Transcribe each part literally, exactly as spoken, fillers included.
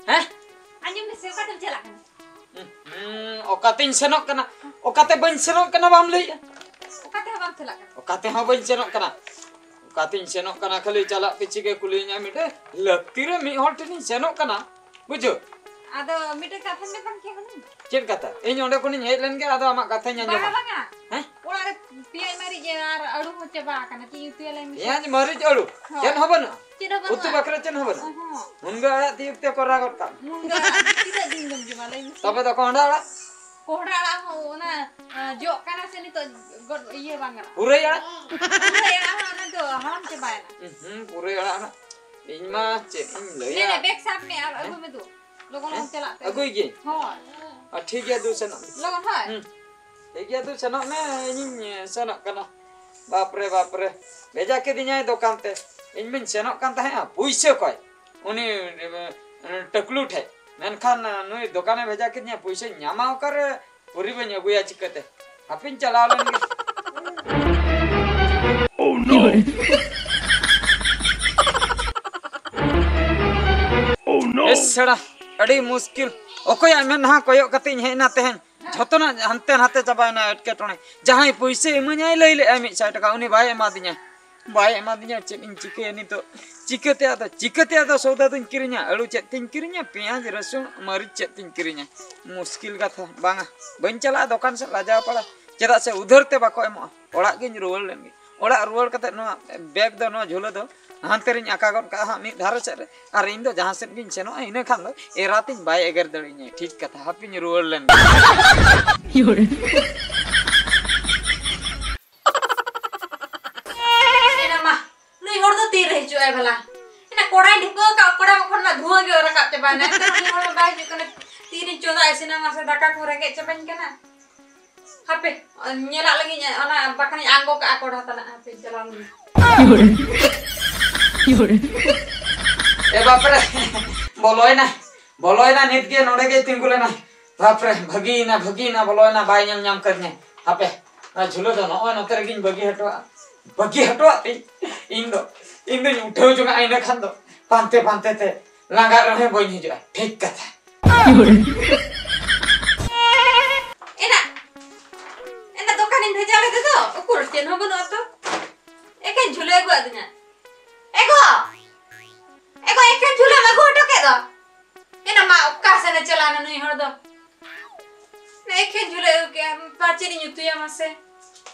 ᱦᱮᱸ? ᱟᱸᱡᱚᱢ ᱢᱮᱥᱮ, ᱚᱠᱟᱛᱮᱢ ᱪᱟᱞᱟᱜ ᱠᱟᱱᱟ? ᱦᱩᱸ, ᱚᱠᱟᱛᱮᱧ ᱥᱮᱱᱚᱜ ᱠᱟᱱᱟ? ᱚᱠᱟᱛᱮ ᱵᱟᱹᱧ ᱥᱮᱱᱚᱜ ᱠᱟᱱᱟ ᱵᱟᱢ ᱞᱟᱹᱭᱮᱜᱼᱟ? ᱚᱠᱟ ᱛᱮᱦᱚᱸ ᱵᱟᱢ ᱪᱟᱞᱟᱜ ᱠᱟᱱᱟ? ᱚᱠᱟ ᱛᱮᱦᱚᱸ ᱵᱟᱹᱧ ᱥᱮᱱᱚᱜ ᱠᱟᱱᱟ᱾ ᱚᱠᱟᱛᱮᱧ ᱥᱮᱱᱚᱜ ᱠᱟᱱᱟ, ᱠᱷᱟᱹᱞᱤ ᱪᱟᱞᱟᱜ ᱯᱤᱪᱷᱤ ᱜᱮ ᱠᱩᱞᱤᱭᱤᱧᱟ ᱢᱤᱫᱴᱮᱡ᱾ ᱞᱟᱹᱠᱛᱤ ᱨᱮ ᱢᱤᱫ ᱦᱚᱲ ᱴᱷᱮᱱᱤᱧ ᱥᱮᱱᱚᱜ ᱠᱟᱱᱟ, ᱵᱩᱡᱷᱟᱹᱣ? ᱟᱫᱚ ᱢᱤᱫᱴᱮᱡ ᱠᱟᱛᱷᱟᱧ ᱢᱮᱛᱟᱢ ᱠᱮᱭᱟ ᱦᱩᱱᱟᱹᱝ᱾ ᱪᱮᱫ ᱠᱟᱛᱷᱟ? ᱤᱧ ᱚᱸᱰᱮ ᱠᱷᱚᱱᱤᱧ ᱦᱮᱡ ᱞᱮᱱ ᱜᱮ, ᱟᱫᱚ ᱟᱢᱟᱜ ᱠᱟᱛᱷᱟᱧ ᱟᱸᱡᱚᱢᱟ᱾ ᱵᱟᱝᱟ, ᱵᱟᱝᱟ᱾ ᱦᱮᱸ? ᱚᱲᱟᱜ ᱨᱮ ᱯᱮᱸᱭᱟᱡᱽ ᱢᱟᱹᱨᱤᱪ ᱟᱨ ᱟᱹᱞᱩ ᱦᱚᱸ ᱪᱟᱵᱟ ᱟᱠᱟᱱᱟ᱾ ᱪᱮᱫ ᱤᱧ ᱩᱛᱩᱭᱟ ᱞᱟᱹᱭ ᱢᱮᱥᱮ? ᱯᱮᱸᱭᱟᱡᱽ ᱢᱟᱹᱨᱤᱪ ᱟᱹᱞᱩ? ᱦᱳᱭ᱾ ᱪᱮᱫ ᱦᱚᱸ ᱵᱟᱹᱱᱩᱜᱼᱟ? ᱪᱮᱫ ᱦᱚᱸ ᱩᱛᱩ ᱵᱟᱹᱱᱩᱜᱼᱟ᱾ ᱵᱟᱠᱷᱨᱟ ᱪᱮᱫ ᱦᱚᱸ ᱵᱟᱹᱱᱩᱜᱼᱟ? ᱚᱦᱚᱸ᱾ ᱢᱩᱱᱜᱟᱹ ᱟᱲᱟᱜ ᱛᱤᱭᱳᱜ ᱛᱮ ᱠᱚᱨᱟᱣ ᱜᱚᱫ ᱠᱟᱜ ᱢᱮ᱾ ᱢᱩᱱᱜᱟᱹ ᱟᱲᱟᱜ ᱛᱤᱱᱟᱹᱜ ᱫᱤᱱ ᱫᱚᱢ ᱡᱚᱢᱟ ᱞᱟᱹᱭ ᱢᱮᱥᱮ? ᱛᱚᱵᱮ ᱫᱚ ᱠᱚᱸᱦᱰᱟ ᱟᱲᱟᱜ? ᱠᱚᱸᱦᱰᱟ ᱟᱲᱟᱜ ᱦᱚᱸ ᱚᱱᱟ, ᱟ, ᱡᱚᱜ ᱠᱟᱱᱟ ᱥᱮ ᱱᱤᱛᱚᱜ ᱜᱚᱫ ᱤᱭᱟᱹ ᱵᱟᱝ ᱜᱟᱱᱚᱜᱼᱟ᱾ ᱯᱩᱨᱟᱹᱭ ᱟᱲᱟᱜ? ᱯᱩᱨᱟᱹᱭ ᱟᱲᱟᱜ ᱦᱚᱸ ᱚᱱᱟ ᱫᱚ ᱦᱟᱲᱟᱢ ᱪᱟᱵᱟᱭᱮᱱᱟ᱾ ᱦᱩᱸ, ᱯᱩᱨᱟᱹᱭ ᱟᱲᱟᱜ ᱦᱚᱸ᱾ ᱤᱧ ᱢᱟ ᱪᱮᱫ ᱤᱧ ᱞᱟᱹᱭᱟ? ᱱᱮ, ᱱᱮ, ᱵᱮᱜᱽ ᱥᱟᱵ ᱢᱮ ᱟᱨ ᱟᱹᱜᱩᱭ ᱢᱮ ᱫᱩ᱾ ᱞᱚᱜᱚᱱ ᱞᱚᱜᱚᱱ ᱦᱮᱸ? ᱪᱟᱞᱟᱜ ᱛᱮ᱾ ᱟᱹᱜᱩᱭ ᱜᱤᱭᱟᱹᱧ᱾ ᱦᱳᱭ᱾ ᱟᱨ ᱴᱷᱤᱠ ᱜᱮᱭᱟ, ᱫᱩ ᱥᱮᱱᱚᱜ ᱢᱮ᱾ ᱞᱚᱜᱚᱱ ᱦᱳᱭ᱾ ᱦᱩᱸ᱾ ᱴᱷᱤᱠ ᱜᱮᱭᱟ, ᱫᱩ ᱥᱮᱱᱚᱜ ᱢᱮ, ᱤᱧᱤᱧ ᱥᱮᱱᱚᱜ ᱠᱟᱱᱟ᱾ ᱵᱟᱯ ᱨᱮ, ᱵᱟᱯ ᱨᱮ᱾ ᱵᱷᱮᱡᱟ ᱠᱤᱫᱤᱧᱟᱭ ᱫᱚᱠᱟᱱ ᱛᱮ᱾ ᱤᱧ ᱢᱟᱧ ᱥᱮᱱᱚᱜ ᱠᱟᱱ ᱛᱟᱦᱮᱸᱜᱼᱟ ᱯᱩᱭᱥᱟᱹ ᱠᱚᱭ᱾ ᱩᱱᱤ, ᱮ, ᱴᱟᱹᱠᱞᱩ ᱴᱷᱮᱡ᱾ ᱢᱮᱱᱠᱷᱟᱱ, ᱱᱩᱭ ᱫᱚᱠᱟᱱᱮ ᱵᱷᱮᱡᱟ ᱠᱤᱫᱤᱧᱟ, ᱯᱩᱭᱥᱟᱹᱧ ᱧᱟᱢᱟ ᱚᱠᱟᱨᱮ? ᱯᱩᱨᱤ ᱵᱟᱹᱧ ᱟᱹᱜᱩᱭᱟ ᱪᱤᱠᱟᱹᱛᱮ? ᱦᱟᱯᱮᱧ ᱪᱟᱞᱟᱣ ᱞᱮᱱ ᱜᱮ᱾ Oh no! ᱮᱥ ᱥᱮᱬᱟ, ᱟᱹᱰᱤ ᱢᱩᱥᱠᱤᱞ᱾ ᱚᱠᱚᱭᱟᱜ ᱢᱮᱫᱦᱟ ᱠᱚᱭᱚᱜ ᱠᱟᱛᱮ ᱤᱧ ᱦᱮᱡ ᱮᱱᱟ ᱛᱮᱦᱮᱧ? ᱡᱷᱚᱛᱚᱱᱟᱜ ᱦᱟᱱᱛᱮ ᱱᱟᱛᱮ ᱪᱟᱵᱟᱭᱮᱱᱟ ᱮᱴᱠᱮᱴᱚᱬᱮ᱾ ᱡᱟᱦᱟᱸᱭ ᱯᱩᱭᱥᱟᱹ ᱤᱢᱟᱹᱧᱟᱭ ᱞᱟᱹᱭ ᱞᱮᱜᱼᱟᱭ ᱢᱤᱫ ᱥᱟᱭ ᱴᱟᱠᱟ, ᱩᱱᱤ ᱵᱟᱭ ᱮᱢᱟᱫᱤᱧᱟ᱾ ᱵᱟᱭ ᱮᱢᱟᱫᱤᱧᱟ, ᱪᱮᱫ ᱤᱧ ᱪᱤᱠᱟᱹᱭᱟ ᱱᱤᱛᱚᱜ? ᱪᱤᱠᱟᱹᱛᱮ ᱟᱫᱚ, ᱪᱤᱠᱟᱹᱛᱮ ᱟᱫᱚ ᱥᱚᱣᱫᱟ ᱫᱚᱧ ᱠᱤᱨᱤᱧᱟ? ᱟᱹᱞᱩ ᱪᱮᱫ ᱛᱤᱧ ᱠᱤᱨᱤᱧᱟ? ᱯᱮᱸᱭᱟᱡᱽ, ᱨᱟᱹᱥᱩᱱ, ᱢᱟᱹᱨᱤᱪ ᱪᱮᱫ ᱛᱤᱧ ᱠᱤᱨᱤᱧᱟ? ᱢᱩᱥᱠᱤᱞ ᱠᱟᱛᱷᱟ᱾ ᱵᱟᱝᱟ, ᱵᱟᱹᱧ ᱪᱟᱞᱟᱜᱼᱟ ᱫᱚᱠᱟᱱ ᱥᱮᱫ, ᱞᱟᱡᱟᱣ ᱯᱟᱲᱟ᱾ ᱪᱮᱫᱟᱜ ᱥᱮ ᱩᱫᱷᱟᱹᱨ ᱛᱮ ᱵᱟᱠᱚ ᱮᱢᱚᱜᱼᱟ᱾ ᱚᱲᱟᱜ ᱜᱤᱧ ᱨᱩᱣᱟᱹᱲ ᱞᱮᱱ ᱜᱮ᱾ ᱚᱲᱟᱜ ᱨᱩᱣᱟᱹᱲ ᱠᱟᱛᱮ ᱱᱚᱣᱟ ᱵᱮᱜᱽ ᱫᱚ, ᱱᱚᱣᱟ ᱡᱷᱩᱞᱟᱹ ᱫᱚ ᱦᱟᱱᱛᱮ ᱨᱤᱧ ᱟᱠᱟ ᱜᱚᱫ ᱠᱟᱜᱼᱟ ᱦᱟᱸᱜ ᱢᱤᱫ ᱫᱷᱟᱨᱮ ᱥᱮᱫ ᱨᱮ᱾ ᱟᱨ ᱤᱧ ᱫᱚ ᱡᱟᱦᱟᱸ ᱥᱮᱫ ᱜᱤᱧ ᱥᱮᱱᱚᱜᱼᱟ, ᱤᱱᱟᱹ ᱠᱷᱟᱱ ᱫᱚ ᱮᱨᱟ ᱛᱤᱧ ᱵᱟᱭ ᱮᱜᱮᱨ ᱫᱟᱲᱮᱭᱟᱹᱧᱟᱹ᱾ ᱴᱷᱤᱠ ᱠᱟᱛᱷᱟ, ᱦᱟᱯᱮᱧ ᱨᱩᱣᱟᱹᱲ ᱞᱮᱱ ᱜᱮ᱾ ᱮᱱᱟ ᱢᱟ, ᱱᱩᱭ ᱦᱚᱲ ᱫᱚ ᱛᱤᱨᱮ ᱦᱤᱡᱩᱜ ᱟᱭ ᱵᱷᱟᱞᱟ? ᱮᱱᱟ ᱠᱚᱲᱟᱭ ᱰᱷᱤᱯᱟᱹᱣ ᱟᱠᱟᱫ, ᱠᱚᱲᱟ ᱠᱷᱚᱱ ᱢᱟ ᱫᱷᱩᱣᱟᱹ ᱜᱮ ᱨᱟᱠᱟᱵ ᱪᱟᱵᱟᱭᱮᱱᱟ᱾ ᱮᱱᱛᱮ ᱨᱮᱦᱚᱸ ᱱᱩᱭ ᱦᱚᱲ ᱢᱟ ᱵᱟᱭ ᱦᱤᱡᱩᱜ ᱠᱟᱱᱟ᱾ ᱛᱤᱨᱤᱧ ᱪᱚᱸᱫᱟ ᱤᱥᱤᱱᱟ ᱢᱟᱥᱮ, ᱫᱟᱠᱟ ᱠᱚ ᱨᱮᱸᱜᱮᱡ ᱪᱟᱵᱟᱧ ᱠᱟᱱᱟ᱾ ᱦᱟᱯᱮ, ᱧᱮᱞᱟᱜ ᱞᱟᱹᱜᱤᱧ ᱚᱱᱟ ᱵᱟᱠᱷᱟᱱᱤᱧ ᱟᱬᱜᱚ ᱠᱟᱜᱼᱟ ᱠᱚᱲᱦᱟ ᱛᱟᱱᱟᱜ᱾ ᱦᱟᱯᱮ, ᱪᱟᱞᱟᱣ ᱞᱮᱱ᱾ ᱮ ᱵᱟᱯᱨᱮ, ᱵᱚᱞᱚᱭᱮᱱᱟ, ᱵᱚᱞᱚᱭᱮᱱᱟ, ᱱᱤᱛ ᱜᱮ ᱱᱚᱰᱮ ᱜᱮᱭ ᱛᱤᱸᱜᱩ ᱞᱮᱱᱟ᱾ ᱵᱟᱯᱨᱮ, ᱵᱷᱟᱹᱜᱤᱭᱮᱱᱟ, ᱵᱷᱟᱹᱜᱤᱭᱮᱱᱟ, ᱵᱚᱞᱚᱭᱮᱱᱟ, ᱵᱟᱭ ᱧᱮᱞ ᱧᱟᱢ ᱠᱟᱫᱤᱧᱟ᱾ ᱦᱟᱯᱮ, ᱚᱱᱟ ᱡᱷᱩᱞᱟᱹ ᱫᱚ ᱱᱚᱜᱼᱚᱭ ᱱᱚᱛᱮ ᱨᱮᱜᱮᱧ ᱵᱟᱹᱜᱤ ᱦᱚᱴᱚᱣᱟᱜᱼᱟ, ᱵᱟᱹᱜᱤ ᱦᱚᱴᱚᱣᱟᱜ ᱛᱤᱧ᱾ ᱤᱧ ᱫᱚ, ᱤᱧ ᱫᱚᱧ ᱩᱴᱷᱟᱹᱣ ᱡᱚᱝᱟᱜᱼᱟ ᱤᱱᱟᱹ ᱠᱷᱟᱱ ᱫᱚ, ᱯᱟᱱᱛᱮ ᱯᱟᱱᱛᱮ ᱛᱮ᱾ ᱞᱟᱸᱜᱟ ᱨᱮᱦᱚᱸ ᱵᱟᱹᱧ ᱦᱤᱡᱩᱜᱼᱟ, ᱴᱷᱤᱠ ᱠᱟᱛᱷᱟ᱾ ᱮᱱᱟ, ᱮᱱᱟ ᱫᱚᱠᱟᱱᱤᱧ ᱵᱷᱮᱡᱟ ᱞᱮᱫᱮ ᱫᱚ, ᱩᱠᱩᱨ ᱪᱮᱫ ᱦᱚᱸ ᱵᱟᱹᱱᱩᱜᱼᱟ ᱛᱚ᱾ ᱮᱠᱮᱱ ᱡᱷᱩᱞᱟᱹ ᱟᱹᱜᱩ ᱟᱹᱫᱤᱧᱟ᱾ ᱮᱜᱳ! ᱮᱜᱳ, ᱮᱠᱮᱱ ᱡᱷᱩᱞᱟᱹᱢ ᱟᱹᱜᱩ ᱦᱚᱴᱚ ᱠᱮᱫ ᱫᱚ᱾ ᱮᱱᱟ ᱢᱟ ᱚᱠᱟ ᱥᱮᱱᱮ ᱪᱟᱞᱟᱣᱱᱟ ᱱᱩᱭ ᱦᱚᱲ ᱫᱚ? ᱮᱠᱮᱱ ᱡᱷᱩᱞᱟᱹ ᱟᱹᱜᱩ ᱠᱮᱜᱼᱟ, ᱢᱟ ᱪᱮᱫ ᱤᱧ ᱩᱛᱩᱭᱟ ᱢᱟᱥᱮ?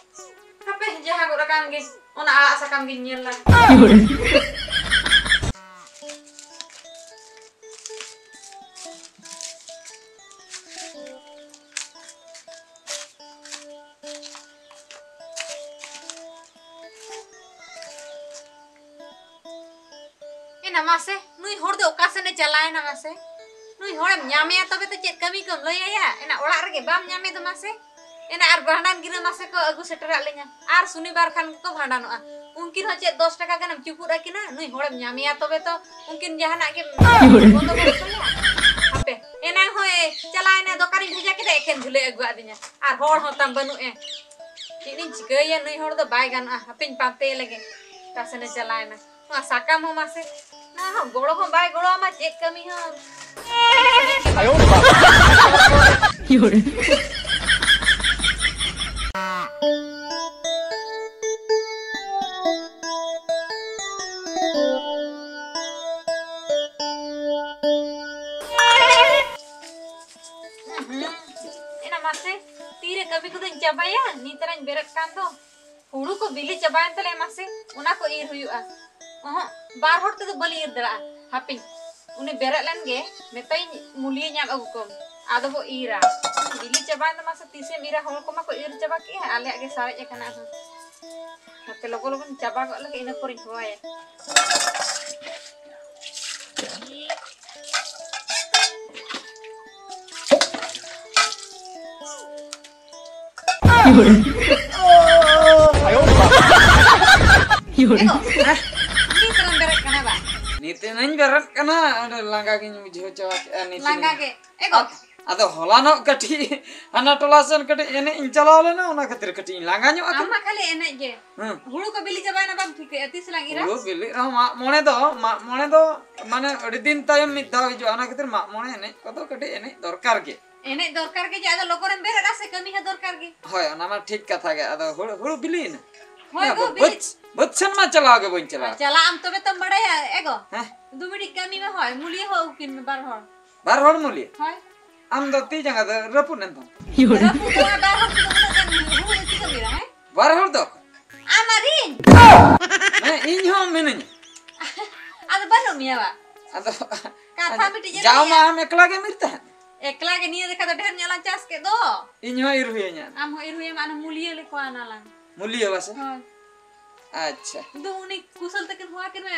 ᱦᱟᱯᱮ, ᱡᱟᱦᱟᱸ ᱜᱚᱫ ᱟᱠᱟᱱ ᱜᱮ, ᱚᱱᱟ ᱟᱲᱟᱜ ᱥᱟᱠᱟᱢ ᱜᱤᱧ ᱧᱮᱞ ᱞᱮᱜᱮ᱾ ᱮᱱᱟ ᱢᱟᱥᱮ, ᱱᱩᱭ ᱦᱚᱲ ᱫᱚ ᱚᱠᱟ ᱥᱮᱱᱮ ᱪᱟᱞᱟᱣᱮᱱᱟ ᱢᱟᱥᱮ? ᱱᱩᱭ ᱦᱚᱲᱮᱢ ᱧᱟᱢᱮᱭᱟ ᱛᱚᱵᱮ ᱛᱚ ᱪᱮᱫ ᱠᱟᱹᱢᱤ ᱠᱚᱢ ᱞᱟᱹᱭ ᱟᱭᱟ? ᱮᱱᱟ ᱚᱲᱟᱜ ᱨᱮᱜᱮ ᱵᱟᱢ ᱧᱟᱢᱮ ᱫᱚ ᱢᱟᱥᱮ? ᱮᱱᱟ ᱟᱨ ᱵᱷᱟᱸᱰᱟᱱ ᱜᱤᱨᱟᱹ ᱢᱟᱥᱮ ᱠᱚ ᱟᱹᱜᱩ ᱥᱮᱴᱮᱨᱟᱫ ᱞᱤᱧᱟ᱾ ᱟᱨ ᱥᱩᱱᱤᱵᱟᱨ ᱠᱷᱟᱱ ᱜᱮᱠᱚ ᱵᱷᱟᱸᱰᱟᱱᱚᱜᱼᱟ᱾ ᱩᱱᱠᱤᱱ ᱦᱚᱸ ᱪᱮᱫ ᱫᱚᱥ ᱴᱟᱠᱟ ᱜᱟᱱᱮᱢ ᱪᱩᱯᱩᱫ ᱟᱹᱠᱤᱱᱟ? ᱱᱩᱭ ᱦᱚᱲᱮᱢ ᱧᱟᱢᱮᱭᱟ ᱛᱚᱵᱮ ᱛᱚ ᱩᱱᱠᱤᱱ ᱡᱟᱦᱟᱱᱟᱜ ᱜᱮ ᱵᱚᱱᱫᱚᱵᱚᱥᱛᱚᱭᱟ᱾ ᱦᱟᱯᱮ, ᱮᱱᱟᱝ ᱦᱚᱸᱭ ᱪᱟᱞᱟᱣᱮᱱᱟ ᱫᱚᱠᱟᱱᱤᱧ ᱵᱷᱮᱡᱟ ᱠᱮᱫᱟ, ᱮᱠᱷᱮᱱ ᱡᱷᱩᱞᱟᱹᱭ ᱟᱹᱜᱩᱣᱟᱫᱤᱧᱟ᱾ ᱟᱨ ᱦᱚᱲ ᱦᱚᱸ ᱛᱟᱢ ᱵᱟᱹᱱᱩᱜ ᱮ᱾ ᱪᱮᱫ ᱤᱧ ᱪᱤᱠᱟᱹᱭᱟ, ᱱᱩᱭ ᱦᱚᱲ ᱫᱚ ᱵᱟᱭ ᱜᱟᱱᱚᱜᱼᱟ᱾ ᱦᱟᱯᱮᱧ ᱯᱟᱱᱛᱮᱭᱮ ᱞᱮᱜᱮ, ᱚᱠᱟ ᱥᱮᱱᱮ ᱪᱟᱞᱟᱣᱮᱱᱟ᱾ ᱱᱚᱣᱟ ᱥᱟᱠᱟᱢ ᱦᱚᱸ ᱢᱟᱥᱮ, ᱱᱚᱣᱟ ᱦᱚᱸ ᱜᱚᱲᱚ ᱦᱚᱸ ᱵᱟᱭ ᱜᱚᱲᱚ ᱟᱢᱟ, ᱪᱮᱫ ᱠᱟᱹᱢᱤ ᱦᱚᱸ᱾ ᱮᱱᱟ ᱢᱟᱥᱮ, ᱛᱤᱨᱮ ᱠᱟᱹᱢᱤ ᱠᱚᱫᱚᱧ ᱪᱟᱵᱟᱭᱟ? ᱱᱤᱛ ᱨᱮᱧ ᱵᱮᱨᱮᱫ ᱠᱟᱱ ᱫᱚ᱾ ᱦᱩᱲᱩ ᱠᱚ ᱵᱤᱞᱤ ᱪᱟᱵᱟᱭᱮᱱ ᱛᱟᱞᱮᱭᱟ ᱢᱟᱥᱮ, ᱚᱱᱟ ᱠᱚ ᱤᱨ ᱦᱩᱭᱩᱜᱼᱟ᱾ ᱚᱦᱚᱸ, ᱵᱟᱨ ᱦᱚᱲ ᱛᱮᱫᱚ ᱵᱟᱹᱞᱤᱧ ᱤᱨ ᱫᱟᱲᱮᱭᱟᱜᱼᱟ᱾ ᱦᱟᱯᱮᱧ, ᱩᱱᱤ ᱵᱮᱨᱮᱫ ᱞᱮᱱ ᱜᱮ, ᱢᱮᱛᱟᱭᱤᱧ ᱢᱩᱞᱤᱭᱟᱹ ᱧᱟᱢ ᱟᱹᱜᱩ ᱠᱚᱢ, ᱟᱫᱚ ᱵᱚ ᱤᱨᱟ᱾ ᱵᱤᱞᱤ ᱪᱟᱵᱟᱭᱮᱱ ᱫᱚ ᱢᱟᱥᱮ, ᱛᱤᱥᱮᱢ ᱤᱨᱟ? ᱦᱚᱲ ᱠᱚᱢᱟ ᱠᱚ ᱤᱨ ᱪᱟᱵᱟ ᱠᱮᱜᱼᱟ, ᱟᱞᱮᱭᱟᱜ ᱜᱮ ᱥᱟᱨᱮᱡ ᱟᱠᱟᱱᱟ ᱟᱨᱦᱚᱸ᱾ ᱦᱟᱯᱮ ᱞᱚᱜᱚᱱ ᱞᱚᱜᱚᱱ ᱪᱟᱵᱟ ᱜᱚᱫ ᱞᱮᱜᱮ, ᱤᱱᱟᱹ ᱯᱚᱨᱮᱧ ᱦᱚᱦᱚᱣᱟᱭᱟ᱾ ᱮᱜᱳ, ᱱᱤᱛ ᱨᱮᱢ ᱵᱮᱨᱮᱫ ᱠᱟᱱᱟ ᱵᱟ? ᱱᱤᱛ ᱮᱱᱟᱧ ᱵᱮᱨᱮᱫ ᱠᱟᱱᱟ, ᱟᱹᱰᱤ ᱞᱟᱸᱜᱟ ᱜᱤᱧ ᱵᱩᱡᱷᱟᱹᱣ ᱪᱟᱵᱟ ᱠᱮᱜᱼᱟ ᱱᱤᱛ ᱞᱟᱸᱜᱟ ᱮᱱᱟᱧ᱾ ᱜᱮ᱾ ᱮᱜᱳ, ᱟᱫᱚ ᱦᱚᱞᱟᱱᱚᱜ ᱠᱟᱹᱴᱤᱡ ᱦᱟᱱᱟ ᱴᱚᱞᱟ ᱥᱮᱱ ᱠᱟᱹᱴᱤᱡ ᱮᱱᱮᱡ ᱤᱧ ᱪᱟᱞᱟᱣ ᱞᱮᱱᱟ, ᱚᱱᱟ ᱠᱷᱟᱹᱛᱤᱨ ᱠᱟᱹᱴᱤᱡ ᱤᱧ ᱞᱟᱸᱜᱟ ᱧᱚᱜ ᱟᱢ ᱟᱠᱟᱱᱟ᱾ ᱢᱟ ᱠᱷᱟᱹᱞᱤ ᱮᱱᱮᱡ ᱜᱮ᱾ ᱦᱮᱸ᱾ ᱦᱩᱲᱩ ᱠᱚ ᱵᱤᱞᱤ ᱪᱟᱵᱟᱭᱮᱱᱟ, ᱵᱟᱢ ᱴᱷᱤᱠᱟᱹᱭᱟ ᱛᱤᱥ ᱞᱟᱝ ᱤᱨᱟ? ᱦᱩᱲᱩ ᱵᱤᱞᱤᱜ ᱨᱮᱦᱚᱸ ᱢᱟᱜ ᱢᱚᱬᱮ ᱫᱚ, ᱢᱟᱜ ᱢᱚᱬᱮ ᱫᱚ ᱢᱟᱱᱮ ᱟᱹᱰᱤ ᱫᱤᱱ ᱛᱟᱭᱚᱢ ᱢᱤᱫ ᱫᱷᱟᱣ ᱦᱤᱡᱩᱜᱼᱟ, ᱚᱱᱟ ᱠᱷᱟᱹᱛᱤᱨ ᱢᱟᱜ ᱢᱚᱬᱮ ᱮᱱᱮᱡ ᱠᱚᱫᱚ ᱠᱟᱹᱴᱤᱡ ᱮᱱᱮᱡ ᱫᱚᱨᱠᱟᱨ ᱜᱮ᱾ ᱮᱱᱮᱡ ᱫᱚᱨᱠᱟᱨ ᱜᱮ ᱡᱮ, ᱟᱫᱚ ᱞᱚᱜᱚᱱᱮᱢ ᱵᱮᱨᱮᱫᱼᱟ ᱥᱮ, ᱠᱟᱹᱢᱤ ᱦᱚᱸ ᱫᱚᱨᱠᱟᱨ ᱜᱮ᱾ ᱦᱳᱭ, ᱚᱱᱟ ᱢᱟ ᱴᱷᱤᱠ ᱠᱟᱛᱷᱟ ᱜᱮ᱾ ᱟᱫᱚ ᱦᱩᱲᱩ, ᱦᱩᱲᱩ ᱵᱤᱞᱤᱭᱮᱱᱟ? ᱦᱳᱭ ᱦᱮᱸ, ᱜᱚ, ᱵᱟᱹᱫᱽ, ᱵᱤᱞᱤ- ᱵᱟᱹᱫᱽ ᱥᱮᱱ ᱢᱟ ᱪᱟᱞᱟᱣ ᱜᱮ ᱵᱟᱹᱧ ᱪᱟᱞᱟᱣ ᱟᱨ ᱟᱠᱟᱱᱟ᱾ ᱪᱟᱞᱟᱜ ᱟᱢ ᱛᱚᱵᱮ ᱛᱚᱢ ᱵᱟᱲᱟᱭᱟ, ᱮ ᱜᱚ᱾ ᱦᱮᱸ? ᱫᱩ ᱢᱤᱱᱤᱴ ᱠᱟᱹᱢᱤ ᱢᱮ, ᱦᱳᱭ, ᱢᱩᱞᱤᱭᱟᱹ ᱦᱚᱸ ᱩᱠᱤᱱ ᱢᱮ ᱵᱟᱨ ᱦᱚᱲ᱾ ᱵᱟᱨ ᱦᱚᱲ ᱢᱩᱞᱤᱭᱟᱹ? ᱦᱳᱭ᱾ ᱟᱢ ᱫᱚ ᱛᱤ ᱡᱟᱸᱜᱟ ᱫᱚ ᱨᱟᱹᱯᱩᱫ ᱮᱱ ᱛᱟᱢ᱾ ᱨᱟᱹᱯᱩᱫ ᱫᱚ ᱵᱟᱨ ᱦᱚᱲ ᱛᱮᱫᱚ ᱩᱱᱟᱹᱜ ᱜᱟᱱ ᱦᱩᱲᱩ ᱫᱚ ᱪᱤᱠᱟᱹᱢ ᱤᱨᱟ, ᱦᱮᱸ? ᱵᱟᱨ ᱦᱚᱲ ᱫᱚ? ᱟᱢ ᱟᱨ ᱤᱧ᱾ ᱦᱮᱸ, ᱤᱧ ᱦᱚᱸ ᱢᱤᱱᱟᱹᱧᱟ᱾ ᱟᱫᱚ ᱵᱟᱹᱱᱩᱜ ᱢᱮᱭᱟ ᱵᱟ? ᱟᱫᱚ ᱠᱟᱛᱷᱟ ᱢᱤᱫᱴᱤᱡ ᱡᱟᱣ ᱢᱟ ᱟᱞᱟᱝ ᱟᱢ ᱮᱠᱞᱟ ᱜᱮᱢ ᱤᱨ ᱛᱟᱦᱮᱸᱫ᱾ ᱮᱠᱞᱟ ᱜᱮ ᱱᱤᱭᱟᱹ ᱞᱮᱠᱟ ᱫᱚ ᱰᱷᱮᱨ ᱧᱚᱜ ᱞᱟᱝ ᱪᱟᱥ ᱠᱮᱫ ᱫᱚ᱾ ᱤᱧ ᱦᱚᱸ ᱤᱨ ᱦᱩᱭᱟᱹᱧᱟ᱾ ᱟᱢ ᱦᱚᱸ ᱤᱨ ᱦᱩᱭᱟᱢᱟ, ᱟᱨ ᱢᱩᱞᱤᱭᱟᱹ ᱞᱮ ᱠᱚᱣᱟ ᱱᱟᱞᱟᱝ᱾ ᱢᱩᱞᱤᱭᱟᱹ ᱵᱟ ᱥᱮ? ᱦᱳᱭ᱾ ᱟᱪᱪᱷᱟ᱾ ᱫᱩ ᱩᱱᱤ ᱠᱩᱥᱚᱞ ᱛᱟᱹᱠᱤᱱ ᱦᱚᱦᱚ ᱟᱹᱠᱤᱱ ᱢᱮ,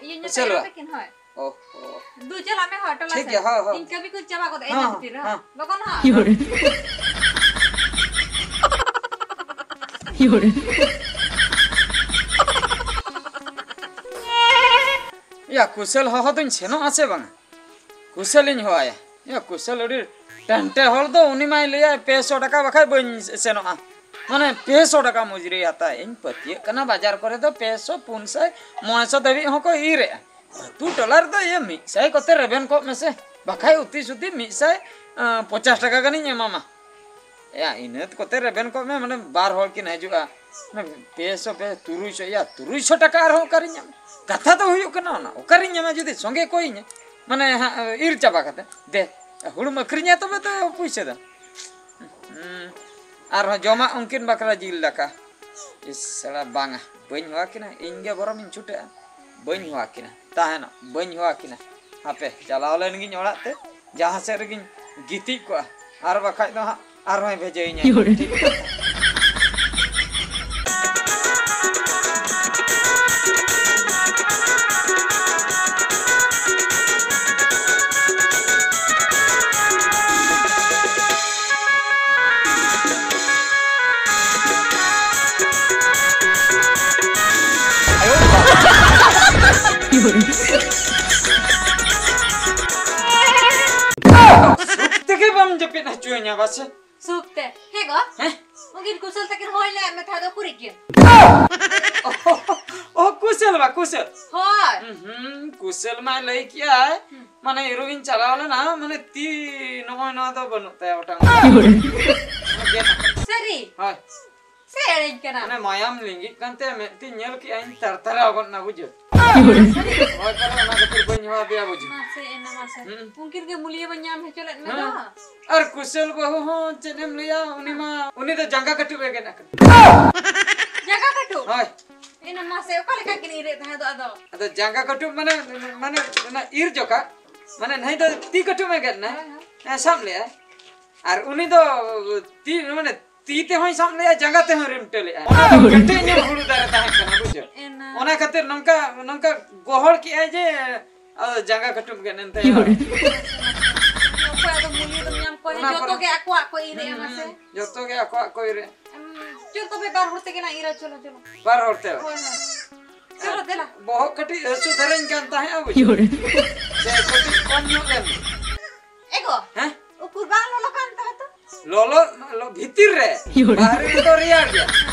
ᱤᱭᱟᱹ ᱧᱚᱜ ᱠᱩᱥᱚᱞ ᱛᱟᱭᱟ ᱵᱟ? ᱛᱟᱹᱠᱤᱱ, ᱦᱳᱭ᱾ ᱚ, ᱚ᱾ ᱫᱩ ᱪᱟᱞᱟᱜ ᱢᱮ, ᱦᱳᱭ, ᱴᱚᱞᱟ ᱴᱷᱤᱠ ᱥᱮᱫ᱾ ᱜᱮᱭᱟ, ᱦᱳᱭ, ᱦᱳᱭ᱾ ᱤᱧ ᱠᱟᱹᱢᱤ ᱠᱚᱧ ᱪᱟᱵᱟ ᱜᱚᱫᱟ, ᱦᱮᱸ, ᱤᱱᱟᱹ ᱦᱮᱸ, ᱠᱷᱟᱹᱛᱤᱨ, ᱦᱮᱸ᱾ ᱦᱮᱸ᱾ ᱞᱚᱜᱚᱱ ᱦᱚᱸ᱾ ᱤᱭᱳᱨᱮ᱾ ᱤᱭᱳᱨᱮ᱾ ᱭᱟ, ᱠᱩᱥᱚᱞ ᱦᱚᱦᱚ ᱫᱚᱧ ᱥᱮᱱᱚᱜᱼᱟ ᱥᱮ ᱵᱟᱝᱟ? ᱠᱩᱥᱟᱹᱞᱤᱧ ᱦᱚᱦᱚᱣᱟᱭᱟ᱾ ᱭᱟ, ᱠᱩᱥᱟᱹᱞ ᱟᱹᱰᱤ ᱴᱮᱱᱴᱮ ᱦᱚᱲ ᱫᱚ, ᱩᱱᱤ ᱢᱟᱭ ᱞᱟᱹᱭᱟ, "ᱯᱮ ᱥᱚ ᱴᱟᱠᱟ ᱵᱟᱠᱷᱟᱡ ᱵᱟᱹᱧ ᱥᱮᱱᱚᱜᱼᱟ᱾ ᱢᱟᱱᱮ, ᱯᱮ ᱥᱚ ᱴᱟᱠᱟ ᱢᱩᱡᱽᱨᱤ ᱦᱟᱛᱟᱣ᱾ ᱤᱧ ᱯᱟᱹᱛᱭᱟᱹᱜ ᱠᱟᱱᱟ, ᱵᱟᱡᱟᱨ ᱠᱚᱨᱮ ᱫᱚ ᱯᱮ ᱥᱚ, ᱯᱩᱱ ᱥᱟᱭ, ᱢᱚᱬᱮ ᱥᱚ ᱫᱷᱟᱹᱵᱤᱡ ᱦᱚᱸᱠᱚ ᱤᱨᱮᱜᱼᱟ᱾ ᱟᱹᱛᱩ ᱴᱚᱞᱟ ᱨᱮᱫᱚ ᱤᱭᱟᱹ ᱢᱤᱫ ᱥᱟᱭ ᱠᱚᱛᱮ ᱨᱮᱵᱮᱱ ᱠᱚᱜ ᱢᱮᱥᱮ, ᱵᱟᱠᱷᱟᱡ ᱩᱛᱤ ᱥᱩᱛᱤ ᱢᱤᱫ ᱥᱟᱭ, ᱟᱸ, ᱯᱚᱪᱟᱥ ᱴᱟᱠᱟ ᱜᱟᱱᱤᱧ ᱮᱢᱟᱢᱟ᱾ ᱭᱟ, ᱤᱱᱟᱹ ᱠᱚᱛᱮ ᱨᱮᱵᱮᱱ ᱠᱚᱜ ᱢᱮ, ᱢᱟᱱᱮ, ᱵᱟᱨ ᱦᱚᱲ ᱠᱤᱱ ᱦᱤᱡᱩᱜᱼᱟ᱾ ᱢᱟᱱᱮ, ᱯᱮ ᱥᱚ, ᱯᱮ, ᱛᱩᱨᱩᱭ ᱥᱚ, ᱭᱟ, ᱛᱩᱨᱩᱭ ᱥᱚ ᱴᱟᱠᱟ ᱟᱨᱦᱚᱸ ᱚᱠᱟᱨᱤᱧ ᱧᱟᱢᱟ? ᱠᱟᱛᱷᱟ ᱫᱚ ᱦᱩᱭᱩᱜ ᱠᱟᱱᱟ ᱚᱱᱟ, ᱚᱠᱟᱨᱤᱧ ᱧᱟᱢᱟ ᱡᱩᱫᱤ ᱥᱚᱸᱜᱮ ᱠᱚᱭᱤᱧᱟ? ᱢᱟᱱᱮ, ᱦᱟᱸᱜ, ᱤᱨ ᱪᱟᱵᱟ ᱠᱟᱛᱮ᱾ ᱫᱮ, ᱦᱩᱲᱩᱢ ᱟᱹᱠᱷᱨᱤᱧᱟ ᱛᱚᱵᱮ ᱛᱚ ᱯᱩᱭᱥᱟᱹ ᱫᱚ᱾ ᱦᱩᱸ, ᱟᱨᱦᱚᱸ ᱡᱚᱢᱟᱜ ᱩᱱᱠᱤᱱ ᱵᱟᱠᱷᱨᱟ ᱡᱤᱞ ᱫᱟᱠᱟ᱾ ᱤᱥ, ᱥᱟᱞᱟ ᱵᱟᱝᱟ, ᱵᱟᱹᱧ ᱦᱚᱦᱚᱣᱟ ᱠᱤᱱᱟ, ᱤᱧ ᱜᱮ ᱵᱚᱨᱚᱢᱤᱧ ᱪᱷᱩᱴᱟᱹᱜᱼᱟ᱾ ᱵᱟᱹᱧ ᱦᱚᱦᱚᱣᱟ ᱠᱤᱱᱟ, ᱛᱟᱦᱮᱱᱚᱜ, ᱵᱟᱹᱧ ᱦᱚᱦᱚᱣᱟ ᱠᱤᱱᱟ᱾ ᱦᱟᱯᱮ, ᱪᱟᱞᱟᱣ ᱞᱮᱱ ᱜᱤᱧ ᱚᱲᱟᱜ ᱛᱮ, ᱡᱟᱦᱟᱸ ᱥᱮᱫ ᱨᱮᱜᱤᱧ ᱜᱤᱛᱤᱡ ᱠᱚᱜᱼᱟ, ᱟᱨ ᱵᱟᱠᱷᱟᱡ ᱫᱚ ᱦᱟᱸᱜ ᱟᱨᱦᱚᱸᱭ ᱵᱷᱮᱡᱟᱭᱤᱧᱟ᱾ ᱤᱭᱳᱨᱮ᱾ ᱴᱷᱤᱠ ᱠᱟᱛᱷᱟ᱾ ᱤᱭᱳᱨᱮ᱾ ᱥᱚᱵ ᱛᱷᱮᱠᱮ ᱟᱪᱪᱷᱟ᱾ ᱥᱩᱠ ᱛᱮ᱾ ᱦᱮᱸ ᱜᱚ? ᱦᱮᱸ? ᱩᱱᱠᱤᱱ ᱠᱩᱥᱟᱹᱞ ᱛᱟᱹᱠᱤᱱ ᱦᱚᱭ ᱞᱮᱫ ᱢᱮ ᱛᱟᱦᱮᱸ ᱫᱚ ᱩᱠᱩᱨᱤᱡ ᱠᱤᱱ? ᱚ, ᱠᱩᱥᱟᱹᱞ ᱵᱟ, ᱠᱩᱥᱟᱹᱞ᱾ ᱦᱳᱭ᱾ ᱦᱩᱸ, ᱦᱩᱸ, ᱠᱩᱥᱟᱹᱞ ᱢᱟᱭ ᱞᱟᱹᱭ ᱠᱮᱜᱼᱟᱭ, ᱦᱩᱸ᱾ ᱢᱟᱱᱮ ᱤᱨᱩ ᱤᱧ ᱪᱟᱞᱟᱣ ᱞᱮᱱᱟ, ᱢᱟᱱᱮ ᱛᱤ ᱱᱚᱜᱼᱚᱭ ᱱᱚᱣᱟ ᱫᱚ ᱵᱟᱹᱱᱩᱜ ᱛᱟᱭᱟ ᱚᱴᱟᱝ᱾ ᱥᱟᱹᱨᱤ? ᱦᱳᱭ᱾ ᱥᱮ ᱮᱲᱮᱧ ᱠᱟᱱᱟ? ᱢᱟᱱᱮ ᱢᱟᱭᱟᱢ ᱞᱤᱸᱜᱤᱜ ᱠᱟᱱ ᱛᱟᱭᱟ, ᱢᱮᱫ ᱛᱤᱧ ᱧᱮᱞ ᱠᱮᱜᱼᱟ, ᱤᱧ ᱛᱟᱨᱛᱟᱨᱟᱣ ᱜᱚᱫ ᱮᱱᱟ, ᱵᱩᱡᱷᱟᱹᱣ᱾ ᱦᱳᱭ, ᱛᱟᱦᱞᱮ ᱚᱱᱟ ᱠᱷᱟᱹᱛᱤᱨ ᱵᱟᱹᱧ ᱦᱚᱦᱚ ᱟᱫᱮᱭᱟ, ᱵᱩᱡᱷᱟᱹᱣ᱾ ᱢᱟᱥᱮ, ᱮᱱᱟ ᱢᱟᱥᱮ᱾ ᱦᱩᱸ᱾ ᱩᱱᱠᱤᱱ ᱜᱮ ᱢᱩᱞᱤᱭᱟᱹ ᱵᱚᱱ ᱧᱟᱢ ᱦᱚᱪᱚ ᱞᱮᱫ ᱢᱮ ᱫᱚ᱾ ᱦᱮᱸ᱾ ᱟᱨ ᱠᱩᱥᱟᱹᱞ ᱵᱟᱹᱦᱩ ᱦᱚᱸ ᱪᱮᱫ ᱮᱢ ᱞᱟᱹᱭᱟ, ᱩᱱᱤ ᱢᱟ, ᱩᱱᱤ ᱫᱚ ᱡᱟᱸᱜᱟ ᱠᱟᱹᱴᱩᱵ ᱮ ᱜᱮᱫ ᱟᱠᱟᱫ᱾ ᱡᱟᱸᱜᱟ ᱠᱟᱹᱴᱩᱵ? ᱦᱳᱭ᱾ ᱮᱱᱟ ᱢᱟᱥᱮ, ᱚᱠᱟ ᱞᱮᱠᱟ ᱠᱤᱱ ᱤᱨᱮᱫ ᱛᱟᱦᱮᱸ ᱫᱚ ᱟᱫᱚ? ᱟᱫᱚ ᱡᱟᱸᱜᱟ ᱠᱟᱹᱴᱩᱵ ᱢᱟᱱᱮ, ᱢᱟᱱᱮ ᱚᱱᱟ ᱤᱨ ᱡᱚᱠᱷᱟ, ᱢᱟᱱᱮ ᱱᱟᱹᱭ ᱫᱚ ᱛᱤ ᱠᱟᱹᱴᱩᱵ ᱮ ᱜᱮᱫ ᱱᱟ, ᱦᱳᱭ, ᱦᱳᱭ᱾ ᱦᱮᱸ, ᱥᱟᱵ ᱞᱮᱜᱼᱟᱭ᱾ ᱟᱨ ᱩᱱᱤ ᱫᱚ ᱛᱤ, ᱢᱟᱱᱮ ᱛᱤ ᱛᱮᱦᱚᱸᱭ ᱥᱟᱵ ᱞᱮᱜᱼᱟ, ᱡᱟᱸᱜᱟ ᱛᱮᱦᱚᱸ ᱨᱤᱢᱴᱟᱹ ᱞᱮᱜᱼᱟ᱾ ᱚᱱᱟ ᱫᱚ ᱠᱮᱴᱮᱡ ᱧᱚᱜ ᱦᱩᱲᱩ ᱫᱟᱨᱮ ᱛᱟᱦᱮᱸ ᱠᱟᱱᱟ, ᱵᱩᱡᱷᱟᱹᱣ? ᱮᱱᱟ᱾ ᱚᱱᱟ ᱠᱷᱟᱹᱛᱤᱨ ᱱᱚᱝᱠᱟ, ᱱᱚᱝᱠᱟ ᱜᱚᱦᱚᱲ ᱠᱮᱜᱼᱟᱭ ᱡᱮ, ᱟᱫᱚ ᱡᱟᱸᱜᱟ ᱠᱟᱹᱴᱩᱵ ᱜᱮᱫ ᱮᱱ ᱛᱟᱭᱟ᱾ ᱚᱠᱚᱭ ᱟᱫᱚ ᱢᱩᱞᱤᱭᱟᱹ ᱫᱚᱢ ᱧᱟᱢ ᱠᱚᱣᱟ? ᱚᱱᱟ ᱡᱚᱛᱚ ᱯᱚᱨᱮ ᱜᱮ ᱟᱠᱚᱣᱟᱜ ᱠᱚ ᱤᱨᱮᱜᱼᱟ, ᱦᱩᱸ, ᱢᱟᱥᱮ᱾ ᱦᱩᱸ, ᱡᱚᱛᱚ ᱜᱮ ᱟᱠᱚᱣᱟᱜ ᱠᱚ ᱤᱨᱮᱜᱼᱟ᱾ ᱮᱢ, ᱪᱚᱞ ᱛᱚᱵᱮ ᱵᱟᱨ ᱦᱚᱲ ᱛᱮᱜᱮ ᱞᱟᱝ ᱤᱨᱟ, ᱪᱚᱞᱚ, ᱪᱚᱞᱚ᱾ ᱵᱟᱨ ᱦᱚᱲ ᱛᱮ? ᱦᱳᱭ, ᱦᱳᱭ᱾ ᱪᱚᱞᱚ, ᱫᱮᱞᱟ᱾ ᱵᱚᱦᱚᱜ ᱠᱟᱹᱴᱤᱡ ᱦᱟᱹᱥᱩ ᱫᱷᱟᱨᱟᱧ ᱠᱟᱱ ᱛᱟᱦᱮᱸᱜᱼᱟ, ᱵᱩᱡᱷᱟᱹᱣ? ᱤᱭᱩᱨᱮ᱾ ᱥᱮ ᱠᱟᱹᱴᱤᱡ ᱠᱚᱢ ᱧᱚᱜ ᱞᱮᱱ? ᱮ ᱜᱚ, ᱦᱮᱸ? ᱩᱠᱩᱨ ᱵᱟᱝ ᱞᱚᱞᱚ ᱠᱟᱱ ᱛᱟᱢᱟ ᱛᱚ? ᱞᱚᱞᱚ, ᱞᱚ-, ᱵᱷᱤᱛᱤᱨ ᱨᱮ᱾ ᱤᱭᱩᱨᱮ᱾ ᱵᱟᱦᱨᱮ ᱨᱮᱫᱚ ᱨᱮᱭᱟᱲ ᱜᱮᱭᱟ᱾